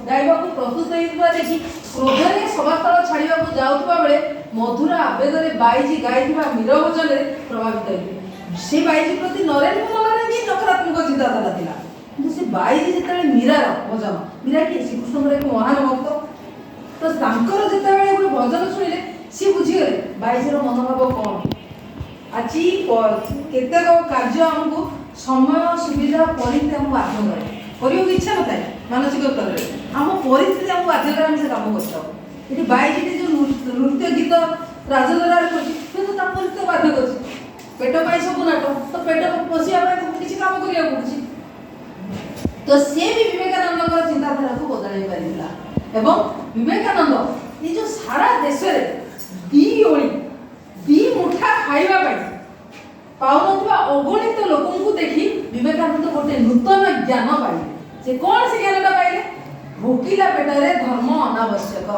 ଗାଇବାକୁ ପ୍ରସ୍ତୁତ ହେଉଥିବା ଦେଖି କ୍ରୋଧରେ ସଭାସ୍ଥଳ ଛାଡ଼ିବାକୁ ଯାଉଥିବା ବେଳେ ମଧୁର ଆବେଗରେ ବାଇଜୀ ଗାଇଥିବା ମୀର ଭଜନରେ ପ୍ରଭାବିତ ହୋଇଥିଲେ। ସେ ବାଇଜୀ ପ୍ରତି ନରେନ୍ଦ୍ର ମନରେ ବି ନକାରାତ୍ମକ ଚିନ୍ତାଧାରା ଥିଲା, କିନ୍ତୁ ସେ ବାଇଜୀ ଯେତେବେଳେ ମୀରାର ଭଜନ, ମୀରା କିଏ? ଶ୍ରୀକୃଷ୍ଣଙ୍କର ଏକ ମହାନ ଭକ୍ତ। ତ ତାଙ୍କର ଯେତେବେଳେ ଗୋଟେ ଭଜନ ଶୁଣିଲେ, ସିଏ ବୁଝିଗଲେ ବାଇଜୀର ମନୋଭାବ କ'ଣ। ଆଜି କେତେକ କାର୍ଯ୍ୟ ଆମକୁ ସମୟ, ସୁବିଧା, ପରିସ୍ଥିତି ଆମକୁ ବାଧ୍ୟ କରେ କରିବାକୁ। ଇଚ୍ଛା ନଥାଏ ମାନସିକ ସ୍ତରରେ, ଆମ ପରିସ୍ଥିତି ଆମକୁ ବାଧ୍ୟ କରେ, ଆମେ ସେ କାମ କରିଥାଉ। ଏଠି ବାଇଜୀଟି ଯେଉଁ ନୃତ୍ୟ ଗୀତ ରାଜଦରବାରରେ କରୁଛି, କିନ୍ତୁ ତା ପରିସ୍ଥିତି ବାଧ୍ୟ କରୁଛି। ପେଟ ପାଇଁ ସବୁ ନାଟ, ତ ପେଟ ପୋଷିବା ପାଇଁ ତାକୁ କିଛି କାମ କରିବାକୁ ପଡୁଛି। ତ ସେ ବି ବିବେକାନନ୍ଦଙ୍କର ଚିନ୍ତାଧାରାକୁ ବଦଳାଇ ପାରିଥିଲା। ଏବଂ ବିବେକାନନ୍ଦ ଏ ଯେଉଁ ସାରା ଦେଶରେ ଦି ଓଳି ଦି ମୁଠା ଖାଇବା ପାଇଁ ପାଉନଥିବା ଅଗଣିତ ଲୋକଙ୍କୁ ଦେଖି ବିବେକାନନ୍ଦ ଗୋଟେ ନୂତନ ଜ୍ଞାନ ପାଇଲେ। ସେ କ'ଣ ସେ ଜ୍ଞାନଟା ପାଇଲେ? ଭୋକିଲା ପେଟରେ ଧର୍ମ ଅନାବଶ୍ୟକ।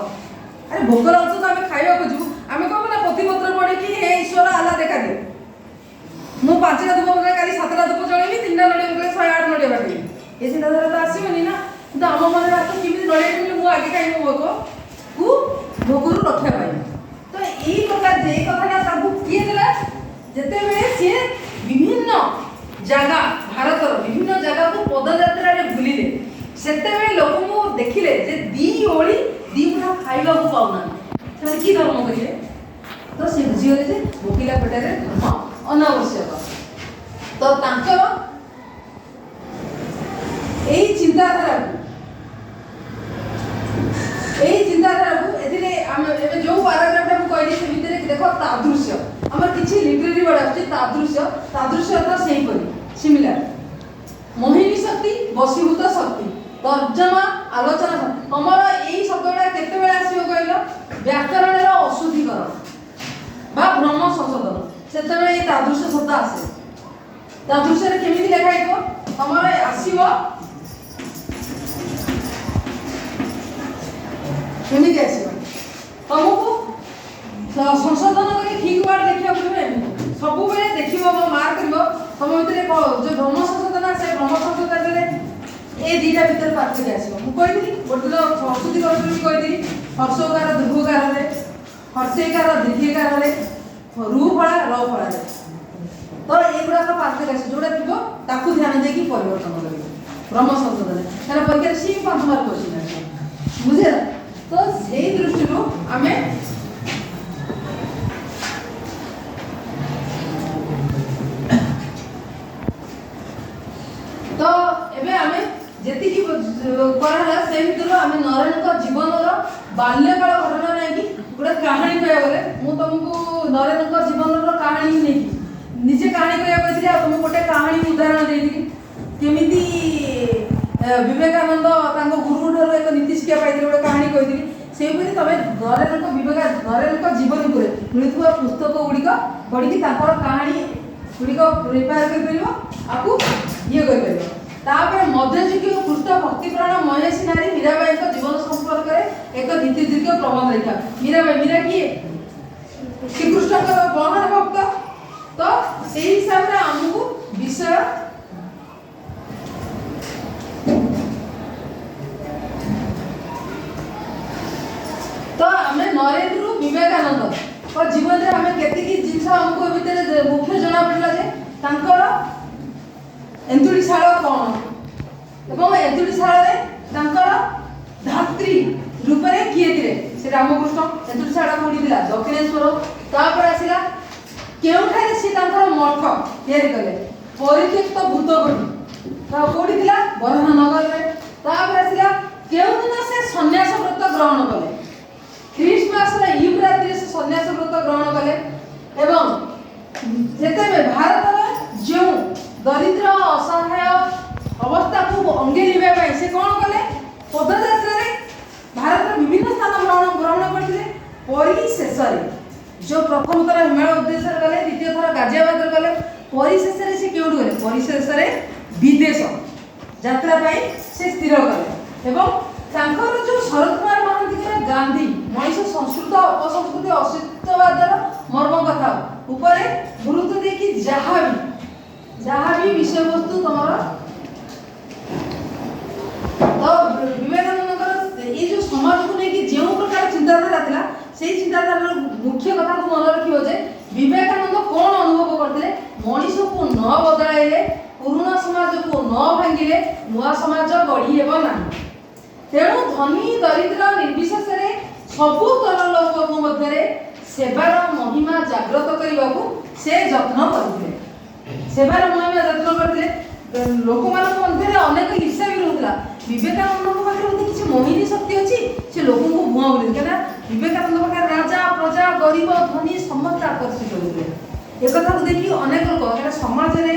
ଆରେ ଭୋକ ଲାଗୁଛି ତ ଆମେ ଖାଇବାକୁ ଯିବୁ, ଆମେ କ'ଣ ନା ପୋଥିପତ୍ର ପଢ଼ିକି ହେ ଈଶ୍ୱର ଆଲ୍ଲା ଦେଖାଦିଅ, ମୁଁ 5ଟା ଧୂପ ପକାଇ କାଲି 7ଟା ଧୂପ ଜଳେଇବି, 3ଟା ନଡ଼ିଆ ପକାଇ 108 ନଡ଼ିଆ ବାଟେଇବି, ଏ ଚିନ୍ତାଧାରା ତ ଆସିବନି ନା। କିନ୍ତୁ ଆମ ମନରେ ଆସ କେମିତି ନଡ଼ିଆ କିଣିଲେ ମୁଁ ଆଗେ ଖାଇବି, ଭୋକକୁ ଭୋକରୁ ରକ୍ଷା ପାଇବି। ତ ଏଇ ପ୍ରକାର ଯେ ଏଇ କଥାଟା ତାଙ୍କୁ କିଏ ଦେଲା? ଯେତେବେଳେ ସିଏ ବିଭିନ୍ନ ଜାଗା, ଭାରତର ବିଭିନ୍ନ ଜାଗାକୁ ପଦଯାତ୍ରାରେ ବୁଲିଲେ, ସେତେବେଳେ ଲୋକଙ୍କୁ ଦେଖିଲେ ଯେ ଦି ଓଳି ଦି ମୁଠା ଖାଇବାକୁ ପାଉନାହାନ୍ତି, ସେମାନେ କି ଧର୍ମ କରିବେ? ତ ସେ ବୁଝିଗଲେ ଯେ ଭୋକିଲା ପେଟରେ ଧର୍ମ ଅନାବଶ୍ୟକ। ତ ତାଙ୍କର ଏଇ ଚିନ୍ତାଧାରାକୁ ଏଥିରେ ଆମେ ଏବେ ଯୋଉ ପାରାଗ୍ରାଫଟା ମୁଁ କହିଲି ସେ ଭିତରେ ଦେଖ ତାଦୃଶ୍ୟ, ଆମର କିଛି ଲିଟରେରୀ ୱାର୍ଡ ଆସୁଛି। ତାଦୃଶ୍ୟ, ତାଦୃଶ୍ୟ ଅର୍ଥ ସେହିପରି, ସିମିଲାର। ମୋହିନୀ ଶକ୍ତି, ବଶୀଭୂତ ଶକ୍ତି, ତର୍ଜମା, ଆଲୋଚନା। ତମର ଏଇ ଶବ୍ଦଟା କେତେବେଳେ ଆସିବ କହିଲ? ବ୍ୟାକରଣର ଅଶୁଦ୍ଧିକରଣ ବା ଭ୍ରମ ସଂଶୋଧନ, ସେତେବେଳେ ଏଇ ତାଦୃଶ୍ୟ ଶବ୍ଦ ଆସେ। ତାଦୃଶ୍ୟରେ କେମିତି ଲେଖା ହେଇଥିବ ତମର ଆସିବ, କେମିତି ଆସିବ ତମକୁ ସଂଶୋଧନ କରି ଠିକ ୱାର୍ଡ ଲେଖିବାକୁ ପଡ଼ିବ। ଏମିତି ସବୁବେଳେ ଦେଖିବ, ମାର୍କ କରିବ ତମ ଭିତରେ ଯୋଉ ଭ୍ରମ ସଂଶୋଧନ ଆସେ, ଭ୍ରମ ସଂଶୋଧନରେ ଏ ଦିଟା ଭିତରେ ପାର୍ଥକ୍ୟ ଆସିବ। ମୁଁ କହିଥିଲି ଗୋଟେ ଦିନ ଅଶୁଦ୍ଧିକରଣ ବି କହିଥିଲି, ହର୍ଷକାର ଦୀର୍ଘକାରରେ, ହର୍ଷେକାର ଦୀର୍ଘକାରରେ, ରୁ ଫଳା ର ଫଳାରେ, ତ ଏଗୁଡ଼ାକ ପାର୍ଥକ୍ୟ ଆସିବ। ଯୋଉଟା ଥିବ ତାକୁ ଧ୍ୟାନ ଦେଇକି ପରିବର୍ତ୍ତନ କରିବ ଭ୍ରମ ସଂଶୋଧନରେ, କାରଣ ପରୀକ୍ଷାରେ ସିଏ 5 ମାର୍କ କ୍ୱେଶ୍ଚିନ୍ ଆସିବ, ବୁଝିଲା? ତ ସେଇ ଦୃଷ୍ଟିରୁ ଆମେ ତ ଏବେ ଆମେ ଯେତିକି କରାହେଲା ସେ ଭିତରୁ ଆମେ ନରେନଙ୍କ ଜୀବନର ବାଲ୍ୟକାଳ ଘଟଣା ନେଇକି ଗୋଟେ କାହାଣୀ କହିବାକୁ ଗଲେ, ମୁଁ ତମକୁ ନରେନଙ୍କ ଜୀବନର କାହାଣୀ ନେଇକି ନିଜେ କାହାଣୀ କହିବାକୁ କହିଥିଲି, ଆଉ ତମକୁ ଗୋଟେ କାହାଣୀ ଉଦାହରଣ ଦେଇଥିଲି କେମିତି ବିବେକାନନ୍ଦ ତାଙ୍କ ଗୁରୁଠାରୁ ଏକ ନୀତି ଶିକ୍ଷା ପାଇଥିଲେ, ଗୋଟେ କାହାଣୀ କହିଥିଲି। ସେହିପରି ତମେ ନରେନଙ୍କ ଜୀବନୀ ଉପରେ ମିଳୁଥିବା ପୁସ୍ତକ ଗୁଡ଼ିକ ପଢ଼ିକି ତାଙ୍କର କାହାଣୀ ଗୁଡ଼ିକ ପ୍ରିପେୟାର କରିପାରିବ, ଆକୁ ଇଏ କରିପାରିବ। ତାପରେ ମଧ୍ୟଯୁଗୀୟ କୃଷ୍ଣ ଭକ୍ତିପ୍ରାଣ ମହୀୟସୀ ନାରୀ ମୀରାବାଈଙ୍କ ଜୀବନ ସମ୍ପର୍କରେ ଏକ ନୀତି ଦୀର୍ଘ ପ୍ରବନ୍ଧ ଲେଖା। ମୀରାବାଈ, ମୀରା କିଏ? ଶ୍ରୀକୃଷ୍ଣଙ୍କର ମହାନ ଭକ୍ତ। ତ ସେଇ ହିସାବରେ ଆମକୁ ବିଷୟ ତ ଆମେ ନରେନ୍ଦ୍ରରୁ ବିବେକାନନ୍ଦ ଜୀବନରେ ଆମେ କେତିକି ଜିନିଷ ଆମକୁ ଏ ଭିତରେ ମୁଖ୍ୟ ଜଣା ପଡ଼ିଲା ଯେ ତାଙ୍କର ଏନ୍ତୁଡ଼ିଶାଳ କ'ଣ ଏବଂ ଏନ୍ତୁଡ଼ିଶାଳରେ ତାଙ୍କର ଧାତ୍ରୀ ରୂପରେ କିଏ ଥିଲେ? ସେ ରାମକୃଷ୍ଣ। ଏନ୍ତୁଡ଼ିଶାଳ କୋଉଠି ଥିଲା? ଦକ୍ଷିଣେଶ୍ୱର। ତାପରେ ଆସିଲା କେଉଁଠାରେ ସିଏ ତାଙ୍କର ମଠ ତିଆରି କଲେ? ପରିତ୍ୟକ୍ତ ଭୂତଗୋଠି। କୋଉଠି ଥିଲା? ବରାହନଗରରେ। ତାପରେ ଆସିଲା କେଉଁଦିନ ସେ ସନ୍ନ୍ୟାସ ବ୍ରତ ଗ୍ରହଣ କଲେ? ଖ୍ରୀଷ୍ଟମାସର ଇଭ୍ ରାତିରେ ସେ ସନ୍ନ୍ୟାସ ବ୍ରତ ଗ୍ରହଣ କଲେ। ଏବଂ ଯେତେବେଳେ ଭାରତର ଯେଉଁ ଦରିଦ୍ର ଅସହାୟ ଅବସ୍ଥାକୁ ଅଙ୍ଗେ ଲିଭାଇବା ପାଇଁ ସେ କ'ଣ କଲେ? ପଦଯାତ୍ରାରେ ଭାରତର ବିଭିନ୍ନ ସ୍ଥାନ ଭ୍ରମଣ କରିଥିଲେ। ପରିଶେଷରେ ଯେଉଁ ପ୍ରଥମ ଥର ହିମାଳୟ ଉଦ୍ଦେଶ୍ୟରେ ଗଲେ, ଦ୍ୱିତୀୟ ଥର ଗାଜିଆବାଦରେ ଗଲେ, ପରିଶେଷରେ ସେ କେଉଁଠି ଗଲେ? ପରିଶେଷରେ ବିଦେଶ ଯାତ୍ରା ପାଇଁ ସେ ସ୍ଥିର କଲେ। ଏବଂ ତାଙ୍କର ଯେଉଁ ଶରତ କୁମାର ମହାନ୍ତିଙ୍କର ଗାନ୍ଧୀ ମଣିଷ ସଂସ୍କୃତ ଅପସଂସ୍କୃତି ଅସ୍ତିତ୍ୱବାଦର ମର୍ମ କଥା ଉପରେ ଗୁରୁତ୍ୱ ଦେଇକି ଯାହା ବି ବିଷୟବସ୍ତୁ ତମର, ତ ବିବେକାନନ୍ଦଙ୍କର ଏଇ ଯେଉଁ ସମାଜକୁ ନେଇକି ଯେଉଁ ପ୍ରକାର ଚିନ୍ତାଧାରା ଥିଲା, ସେଇ ଚିନ୍ତାଧାରାର ମୁଖ୍ୟ କଥାକୁ ମନେ ରଖିବ ଯେ ବିବେକାନନ୍ଦ କ'ଣ ଅନୁଭବ କରିଥିଲେ? ମଣିଷକୁ ନ ବଦଳାଇଲେ, ପୁରୁଣା ସମାଜକୁ ନ ଭାଙ୍ଗିଲେ ନୂଆ ସମାଜ ଗଢ଼ି ହେବ ନାହିଁ। ତେଣୁ ଧନୀ ଦରିଦ୍ର ନିର୍ବିଶେଷରେ ସବୁ ତର ଲୋକଙ୍କ ମଧ୍ୟରେ ସେବାର ମହିମା ଜାଗ୍ରତ କରିବାକୁ ସେ ଯତ୍ନ କରିଥିଲେ। ସେବାର ମହିମା ଯତ୍ନ କରିଥିଲେ। ଲୋକମାନଙ୍କ ମଧ୍ୟରେ ଅନେକ ଈର୍ଷା ବି ରହୁଥିଲା। ବିବେକାନନ୍ଦଙ୍କ ପାଖରେ ବୋଧେ କିଛି ମୋହିନୀ ଶକ୍ତି ଅଛି, ସେ ଲୋକଙ୍କୁ ଭୁଆଁ ବୁଲେଇ, କାହିଁକିନା ବିବେକାନନ୍ଦ ପାଖରେ ରାଜା ପ୍ରଜା ଗରିବ ଧନୀ ସମସ୍ତେ ଆକର୍ଷିତ ହେଉଥିଲେ। ଏକଥାକୁ ଦେଖି ଅନେକ ଲୋକ, କାହିଁକିନା ସମାଜରେ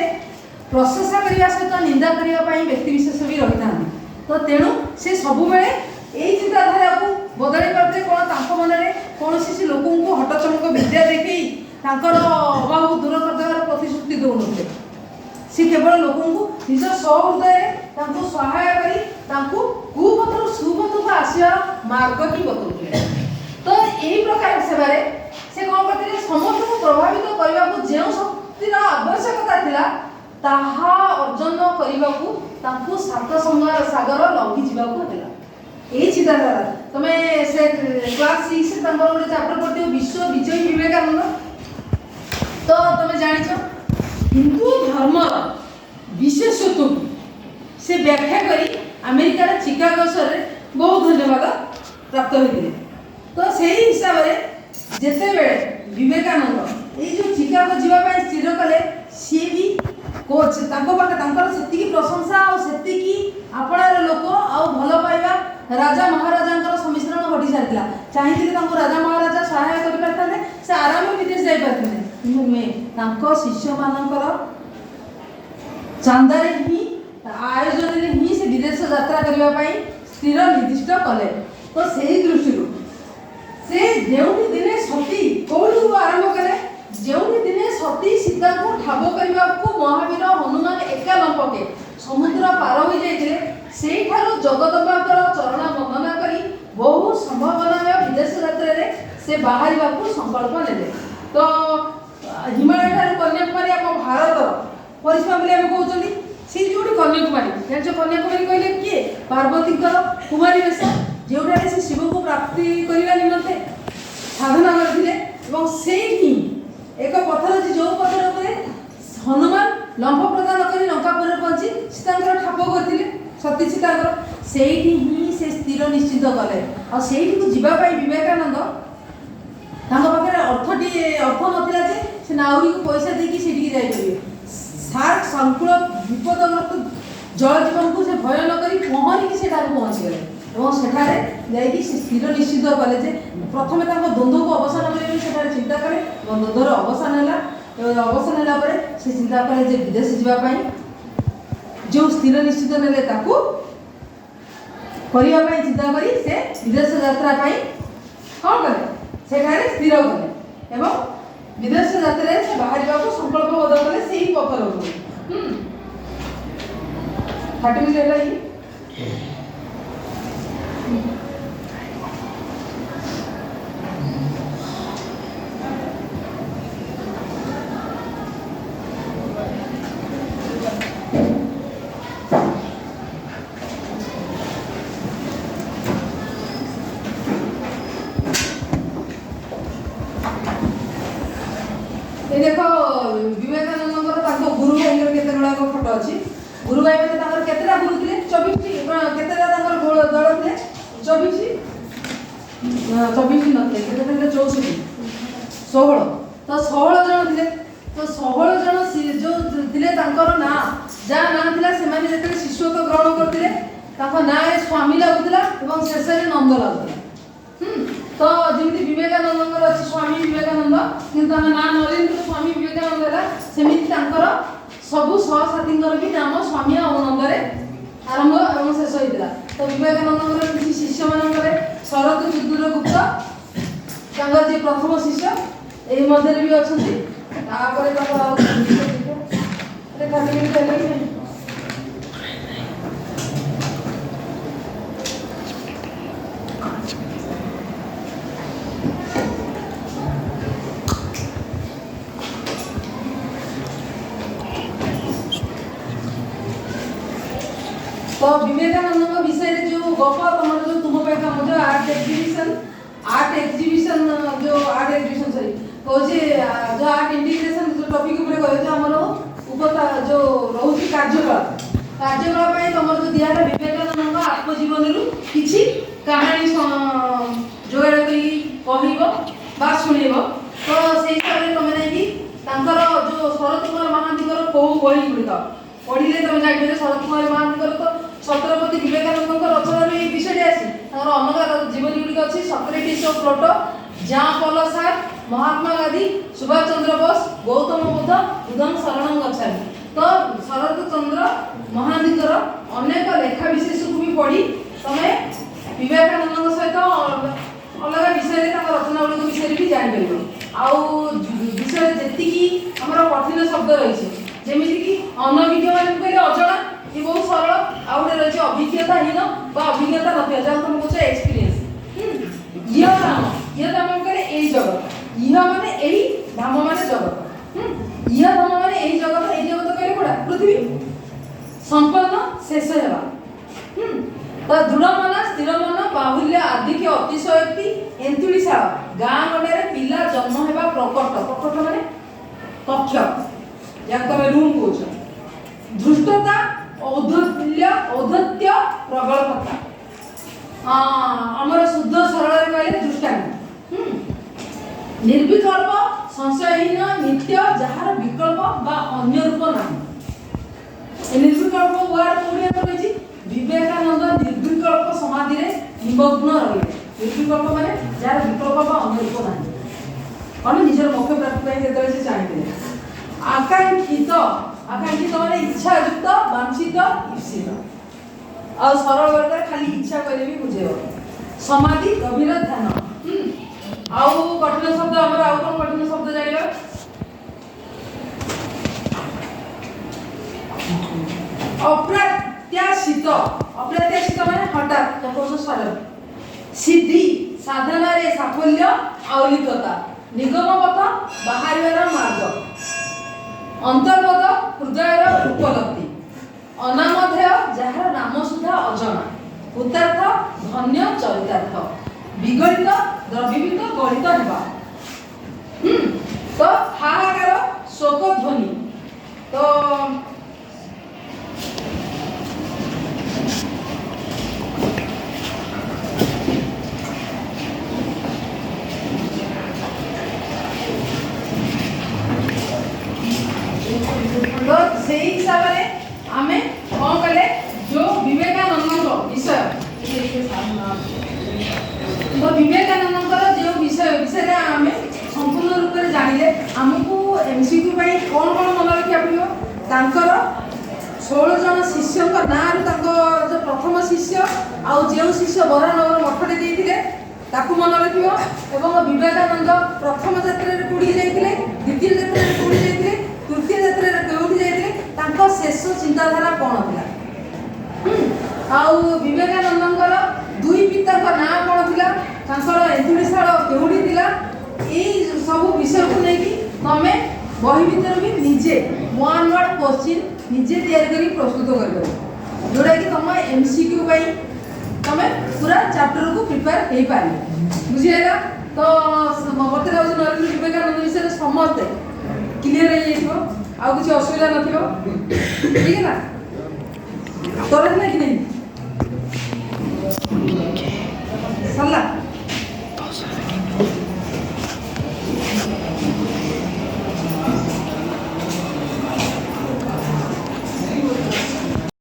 ପ୍ରଶଂସା କରିବା ସହିତ ନିନ୍ଦା କରିବା ପାଇଁ ବ୍ୟକ୍ତିବିଶେଷ ବି ରହିଥାନ୍ତି, ତ ତେଣୁ ସେ ସବୁବେଳେ ଏଇ ଚିନ୍ତାଧାରାକୁ ବଦଳାଇ ପାରୁଥିଲେ। କ'ଣ ତାଙ୍କ ମନରେ କୌଣସି ସେ ଲୋକଙ୍କୁ ହଟଚମକ ବିଦ୍ୟା ଦେଖେଇ ତାଙ୍କର ଅଭାବକୁ ଦୂର କରିଦେବାର ପ୍ରତିଶ୍ରୁତି ଦେଉନଥିଲେ। ସେ କେବଳ ଲୋକଙ୍କୁ ନିଜ ସହୃଦୟରେ ତାଙ୍କୁ ସହାୟ କରି ତାଙ୍କୁ କୁପଥରୁ ସୁପଥକୁ ଆସିବାର ମାର୍ଗ ହିଁ ବତାଉଥିଲେ। ତ ଏହି ପ୍ରକାର ସେବାରେ ସେ କ'ଣ କରିଥିଲେ? ସମସ୍ତଙ୍କୁ ପ୍ରଭାବିତ କରିବାକୁ ଯେଉଁ ଶକ୍ତିର ଆବଶ୍ୟକତା ଥିଲା, ତାହା ଅର୍ଜନ କରିବାକୁ ତାଙ୍କୁ ସାତ ସାଗର ଲଙ୍ଘି ଯିବାକୁ ହେଲା। ଏଇ ଚିନ୍ତାଧାରା ତମେ ସେ କ୍ଲାସ୍ 6ରେ ତାଙ୍କର ଗୋଟେ ଚାପ୍ଟର ପଢିଥିବ, ବିଶ୍ୱ ବିଜୟୀ ବିବେକାନନ୍ଦ। ତ ତମେ ଜାଣିଛ, ହିନ୍ଦୁ ଧର୍ମର ବିଶେଷତ୍ୱକୁ ସେ ବ୍ୟାଖ୍ୟା କରି ଆମେରିକାର ଚିକାଗୋ ସହରରେ ବହୁ ଧନ୍ୟବାଦ ପ୍ରାପ୍ତ ହୋଇଥିଲେ। ତ ସେଇ ହିସାବରେ ଯେତେବେଳେ ବିବେକାନନ୍ଦ ଏଇ ଯେଉଁ ଚିକାଗୋ ଯିବା ପାଇଁ ସ୍ଥିର କଲେ, ସିଏ ବି କୋଚ୍ ତାଙ୍କ ପାଖେ ତାଙ୍କର ସେତିକି ପ୍ରଶଂସା ଆଉ ସେତିକି ଆପଣାର ଲୋକ ଆଉ ଭଲ ପାଇବା ରାଜା ମହାରାଜାଙ୍କର ସମ୍ମିଶ୍ରଣ ଘଟି ସାରିଥିଲା। ଚାହିଁଥିଲେ ତାଙ୍କୁ ରାଜା ମହାରାଜା ସହାୟ କରିପାରିଥାନ୍ତେ, ସେ ଆରାମରେ ବିଦେଶ ଯାଇପାରିଥାନ୍ତେ। କିନ୍ତୁ ନୁହେଁ, ତାଙ୍କ ଶିଷ୍ୟମାନଙ୍କର ଚାନ୍ଦାରେ ହିଁ, ଆୟୋଜନରେ ହିଁ ସେ ବିଦେଶ ଯାତ୍ରା କରିବା ପାଇଁ ସ୍ଥିର ନିର୍ଦ୍ଦିଷ୍ଟ କଲେ। ତ ସେଇ ଦୃଷ୍ଟିରୁ ସେ ଯେଉଁଠି ଦିନେ ସତୀ, କୋଉଠୁ ଆରମ୍ଭ କଲେ? ଯେଉଁଠି ଦିନେ ସତୀ ସୀତାଙ୍କୁ ଠାବ କରିବାକୁ ମହାବୀର ହନୁମାନ ଏକା ଲମ୍ପକେ ସମୁଦ୍ର ପାର ହୋଇଯାଇଥିଲେ, ସେଇଠାରୁ ଜଗଦମ୍ବାଙ୍କର ଚରଣ ବନ୍ଦନା କରି ବହୁ ସମ୍ଭାବନାମୟ ବିଦେଶ ଯାତ୍ରାରେ ସେ ବାହାରିବାକୁ ସଂକଳ୍ପ ନେଲେ। ତ ହିମାଳୟ ଠାରୁ କନ୍ୟାକୁମାରୀ ଆମ ଭାରତର ପରିସୀମା ବୋଲି ଆମେ କହୁଛନ୍ତି। ସେଇ ଯୋଉଠି କନ୍ୟାକୁମାରୀ ଜାଣିଛ, କନ୍ୟାକୁମାରୀ କହିଲେ କିଏ? ପାର୍ବତୀଙ୍କର କୁମାରୀ ବେଶ, ଯେଉଁଠାରେ ସେ ଶିବଙ୍କୁ ପ୍ରାପ୍ତି କରିବା ନିମନ୍ତେ ସାଧନା କରିଥିଲେ। ଏବଂ ସେଇଠି ଏକ ପଥର ଅଛି, ଯେଉଁ ପଥର ଉପରେ ହନୁମାନ ଲମ୍ଫ ପ୍ରଦାନ କରି ଲଙ୍କାପୁରରେ ପହଞ୍ଚି ସୀତାଙ୍କର ଠାବ କରିଥିଲେ, ସତୀ ସୀତାଙ୍କର। ସେଇଠି ହିଁ ସେ ସ୍ଥିର ନିଶ୍ଚିତ କଲେ। ଆଉ ସେଇଠିକୁ ଯିବା ପାଇଁ ବିବେକାନନ୍ଦ ତାଙ୍କ ପାଖରେ ଅର୍ଥ ନଥିଲା ଯେ ସେ ନାଉରୀକୁ ପଇସା ଦେଇକି ସେଇଠିକି ଯାଇପାରିବେ। ସାର୍କ ସଂକୁଳ ବିପଦଗ୍ରସ୍ତ ଜଳଜୀବନକୁ ସେ ଭୟ ନ କରି ପହଁରିକି ସେଠାକୁ ପହଞ୍ଚିଗଲେ। ଏବଂ ସେଠାରେ ଯାଇକି ସେ ସ୍ଥିର ନିଶ୍ଚିତ କଲେ ଯେ ପ୍ରଥମେ ତାଙ୍କ ଦ୍ୱନ୍ଦ୍ୱକୁ ଅବସାନ କରିବା ପାଇଁ ସେଠାରେ ଚିନ୍ତା କଲେ ଏବଂ ଦ୍ୱନ୍ଦ୍ୱର ଅବସାନ ହେଲା। ଏବଂ ଅବସାନ ହେଲା ପରେ ସେ ଚିନ୍ତା କଲେ ଯେ ବିଦେଶ ଯିବା ପାଇଁ ଯେଉଁ ସ୍ଥିର ନିଶ୍ଚିତ ନେଲେ ତାକୁ କରିବା ପାଇଁ ଚିନ୍ତା କରି ସେ ବିଦେଶ ଯାତ୍ରା ପାଇଁ କ'ଣ କଲେ? ସେଠାରେ ସ୍ଥିର କଲେ ଏବଂ ବିଦେଶ ଯାତ୍ରାରେ ସେ ବାହାରିବାକୁ ସଂକଳ୍ପବଦ୍ଧ କଲେ ସେଇ ପଥର ଉପରେ। 30 ମିନିଟ୍ ହେଲା କି? ଏ ଦେଖ, ବିବେକାନନ୍ଦଙ୍କର ତାଙ୍କ ଗୁରୁ ଭାଇଙ୍କର କେତେ ଗୁଡ଼ାକ ଫଟୋ ଅଛି। ଗୁରୁ ଭାଇ ମାନେ ତାଙ୍କର କେତେଟା ଗୁରୁ ଥିଲେ? 24ଟି। କେତେଟା ତାଙ୍କର ଦଳ ଥିଲେ? 24, 24 ନଥିଲେ, କେତେ ଥିଲେ? 64, 16। ତ 16 ଜଣ ଥିଲେ। ତ 16 ଜଣ ଯୋଉ ଥିଲେ, ତାଙ୍କର ନାଁ ଯାହା ନାଁ ଥିଲା, ସେମାନେ ଯେତେବେଳେ ଶିଷ୍ୟତ୍ୱ ଗ୍ରହଣ କରିଥିଲେ, ତାଙ୍କ ନାଁରେ ସ୍ୱାମୀ ଲାଗୁଥିଲା ଏବଂ ଶେଷରେ ନନ୍ଦ ଲାଗୁଥିଲା। ତ ଯେମିତି ବିବେକାନନ୍ଦଙ୍କର ଅଛି ସ୍ୱାମୀ ବିବେକାନନ୍ଦ, କିନ୍ତୁ ତାଙ୍କ ନାଁ ନରେନ୍ଦ୍ର ସ୍ୱାମୀ ବିବେକାନନ୍ଦ ହେଲା, ସେମିତି ତାଙ୍କର ସବୁ ସହସାଥୀଙ୍କର ବି ନାମ ସ୍ୱାମୀ ଆଉ ନନ୍ଦରେ ଆରମ୍ଭ ଏବଂ ଶେଷ ହେଇଥିଲା। ତ ବିବେକାନନ୍ଦଙ୍କର କିଛି ଶିଷ୍ୟମାନଙ୍କରେ ଶରତ ଚତୁର ଗୁପ୍ତ ତାଙ୍କର ଯିଏ ପ୍ରଥମ ଶିଷ୍ୟ, ଏଇ ମଧ୍ୟରେ ବି ଅଛନ୍ତି। ତାପରେ ତାଙ୍କର ଆଉ ରେଖା ମିନିଟ୍ ହେଲେ କି ନାହିଁ? ତ ବିବେକାନନ୍ଦଙ୍କ ବିଷୟରେ ଯୋଉ ଗପ ତମର ଯୋଉ ତୁମ ପାଇଁ କାମ ଯୋଉ ଆର୍ଟ ଏକ୍ଜିବିସନ ଯୋଉ ଆର୍ଟ ଏକ୍ଜିବିସନ, ସରି କହୁଛି, ଯୋଉ ଆର୍ଟ ଇଣ୍ଟିଗ୍ରେସନ ଯୋଉ ଟପିକ ଉପରେ କହିଲେ, ଯୋଉ ଆମର ଯୋଉ ରହୁଛି କାର୍ଯ୍ୟକଳାପ, କାର୍ଯ୍ୟକଳାପ ପାଇଁ ତମର ଯୋଉ ଦିଆହେଲା ବିବେକାନନ୍ଦଙ୍କ ଆତ୍ମଜୀବନୀରୁ କିଛି କାହାଣୀ ଯୋଗାଡ଼ କରିକି କହିବ ବା ଶୁଣିବ। ତ ସେଇ ହିସାବରେ ତମେ ଯାଇକି ତାଙ୍କର ଯୋଉ ଶରତ କୁମାର ମହାନ୍ତିଙ୍କର କୋଉ ବହି ଗୁଡ଼ିକ ପଢିଲେ ତମେ ଜାଣିବ ଯେ ଶରତ କୁମାର ମହାନ୍ତିଙ୍କର ତ ଛତ୍ରପତି ବିବେକାନନ୍ଦଙ୍କ ରଚନାରୁ ଏଇ ବିଷୟଟି ଆସି ତାଙ୍କର ଅଲଗା ଜୀବନୀ ଗୁଡ଼ିକ ଅଛି। ସକ୍ରେଟିସ୍ ଓ ପ୍ଲୋଟୋ, ଜାଁ ପଲ ସାର୍, ମହାତ୍ମା ଗାନ୍ଧୀ, ସୁଭାଷ ଚନ୍ଦ୍ର ବୋଷ, ଗୌତମ ବୁଦ୍ଧ, ବୁଦ୍ଧଂ ଶରଣଂ ଗଚ୍ଛାମି। ତ ଶରତ ଚନ୍ଦ୍ର ମହାନ୍ତିଙ୍କର ଅନେକ ଲେଖା ବିଶେଷକୁ ବି ପଢି ତମେ ବିବେକାନନ୍ଦଙ୍କ ସହିତ ଅଲଗା ବିଷୟରେ ତାଙ୍କ ରଚନା ଗୁଡ଼ିକ ବିଷୟରେ ବି ଜାଣିପାରିବ। ଆଉ ବିଷୟରେ ଯେତିକି ଆମର କଠିନ ଶବ୍ଦ ରହିଛି, ଯେମିତିକି ଅନଭିଜ୍ଞ ମାନେ ମୁଁ କହିଲି ଅଜଣା, ଇଏ ବହୁତ ସରଳ। ଆଉ ଗୋଟେ ରହିଛି ଅଭିଜ୍ଞତାହୀନ ବା ଅଭିଜ୍ଞତା ନଥିବା, ଯାହାକୁ ତମେ କହୁଛ ଏକ୍ସପିରିଏନ୍ସ। ଇହ ଧାମ, ଇହ ଧାମ କହିଲେ ଏଇ ଜଗତ, ଇହ ମାନେ ଏଇ, ଧାମ ମାନେ ଜଗତ। ଇହ ଧାମ ମାନେ ଏଇ ଜଗତ। ଏଇ ଜଗତ କହିଲେ କୋଉଟା? ପୃଥିବୀ। ସମ୍ପନ୍ନ, ଶେଷ ହେବା। ତ ଦୃଢ଼ ମନ, ସ୍ଥିର ମନ, ବାହୁଲ୍ୟ, ଆଧିକ୍ୟ, ଅତିଶୟୋକ୍ତି, ଏନ୍ତୁଳିଶାଳ, ଗାଁ ଗଣ୍ଡାରେ ପିଲା ଜନ୍ମ ହେବା, ପ୍ରକଟ, ପ୍ରକଟ ମାନେ କକ୍ଷ, ଯାହାକୁ ତମେ ରୁମ୍ କହୁଛ, ଧୃଷ୍ଟତା, ଔଦ୍ଧତ୍ୟ, ଔଦ୍ଧତ୍ୟ ପ୍ରଗଳ୍ଭତା। ଆମର ଶୁଦ୍ଧ ସରଳରେ କହିଲେ ଦୃଷ୍ଟାନ୍ତ। ନିର୍ବିକଳ୍ପ, ସଂଶୟହୀନ, ନିତ୍ୟ, ଯାହାର ବିକଳ୍ପ ବା ଅନ୍ୟ ରୂପ ନାହିଁ। ଏ ନିର୍ବିକଳ୍ପ ୱାର୍ଡ କୋଉଠି ଆମର ରହିଛି? ବିବେକାନନ୍ଦ ନିର୍ବିକଳ୍ପ ସମାଧିରେ ନିମଗ୍ନ ରହିଲେ। ନିର୍ବିକଳ୍ପ ମାନେ ଯାହାର ବିକଳ୍ପ ବା ଅନ୍ୟ ରୂପ ନାହିଁ। କଣ ନିଜର ମୋକ୍ଷ ପ୍ରାପ୍ତି ପାଇଁ ଯେତେବେଳେ ସେ ଚାହିଁଥିଲେ। ଆକାଂକ୍ଷିତ, ଆକାଂକ୍ଷିତ ମାନେ ଇଚ୍ଛାଯୁକ୍ତ, ବାଞ୍ଛିତ, ଇପ୍ସିତ। ଆଉ ସରଳ ବର୍ଗରେ ଖାଲି ଇଚ୍ଛା କହିଲେ ବି ବୁଝେଇବ। ସମାଧି, ଗଭୀର ଧ୍ୟାନ। ଆଉ କଠିନ ଶବ୍ଦ ଆମର, ଆଉ କଣ କଠିନ ଶବ୍ଦ ଜାଣିବା? ଅପ୍ରତ୍ୟାଶିତ, ଅପ୍ରତ୍ୟାଶିତ ମାନେ ହଠାତ୍, ତାକୁ କହୁଛ ସରଳ। ସିଦ୍ଧି, ସାଧନାରେ ସାଫଲ୍ୟ, ଆଉଲିକତା। ନିଗମ ପଥ, ବାହାରିବାର ମାର୍ଗ। ଅନ୍ତର୍ବୋଧ, ହୃଦୟର ଉପଲବ୍ଧି। ଅନାମଧେୟ, ଯାହାର ନାମ ସୁଦ୍ଧା ଅଜଣା। କୃତାର୍ଥ, ଧନ୍ୟ, ଚରିତାର୍ଥ। ବିଗଳିତ, ଦ୍ରବୀଭୂତ, ଗଳିତ ହେବା। ତ ହାହାକାର, ଶୋକ ଧ୍ୱନି। ତ ତ ସେଇ ହିସାବରେ ଆମେ କଣ କଲେ, ଯୋଉ ବିବେକାନନ୍ଦଙ୍କ ବିଷୟ, ତ ବିବେକାନନ୍ଦଙ୍କର ଯେଉଁ ବିଷୟ ବିଷୟରେ ଆମେ ସମ୍ପୂର୍ଣ୍ଣ ରୂପରେ ଜାଣିଲେ, ଆମକୁ ଏମସିକ୍ୟୁ ପାଇଁ କ'ଣ କ'ଣ ମନେ ରଖିବାକୁ ପଡ଼ିବ? ତାଙ୍କର 16 ଜଣ ଶିଷ୍ୟଙ୍କ ନାଁରୁ ତାଙ୍କ ଯୋଉ ପ୍ରଥମ ଶିଷ୍ୟ ଆଉ ଯେଉଁ ଶିଷ୍ୟ ବରାନଗର ମଠରେ ଦେଇଥିଲେ ତାକୁ ମନେ ରଖିବ, ଏବଂ ବିବେକାନନ୍ଦ ପ୍ରଥମ ଯାତ୍ରାରେ କୋଉଠିକି ଯାଇଥିଲେ, ଦ୍ୱିତୀୟ ଯାତ୍ରାରେ କୋଉଠି ଯାଇଥିଲେ, ତୃତୀୟ ଯାତ୍ରାରେ କେଉଁଠି ଯାଇଥିଲେ, ତାଙ୍କ ଶେଷ ଚିନ୍ତାଧାରା କ'ଣ ଥିଲା। ଆଉ ବିବେକାନନ୍ଦଙ୍କର ଦୁଇ ପିତାଙ୍କ ନାଁ କ'ଣ ଥିଲା, ତାଙ୍କର ଏନ୍ତୁଡ଼ିଶାଳ କେଉଁଠି ଥିଲା, ଏଇ ସବୁ ବିଷୟକୁ ନେଇକି ତମେ ବହି ଭିତରେ ବି ନିଜେ ୱାନ୍ ୱାର୍ଡ କୋଶ୍ଚିନ୍ ନିଜେ ତିଆରି କରିକି ପ୍ରସ୍ତୁତ କରିପାରିବ, ଯୋଉଟାକି ତମ ଏମସିକ୍ୟୁ ପାଇଁ ତମେ ପୁରା ଚାପ୍ଟରକୁ ପ୍ରିପେୟାର ହେଇପାରିବ। ବୁଝିହେଲା? ତ ମତେ ଲାଗୁଛି ନରେନ୍ଦ୍ର ବିବେକାନନ୍ଦ ବିଷୟରେ ସମସ୍ତେ କ୍ଲିୟର ହେଇଯାଇଥିବ, ଆଉ କିଛି ଅସୁବିଧା ନଥିବ। ଠିକ ହେଲା? ତୋର ହେଲା କି ନାହିଁ? ସରିଲା?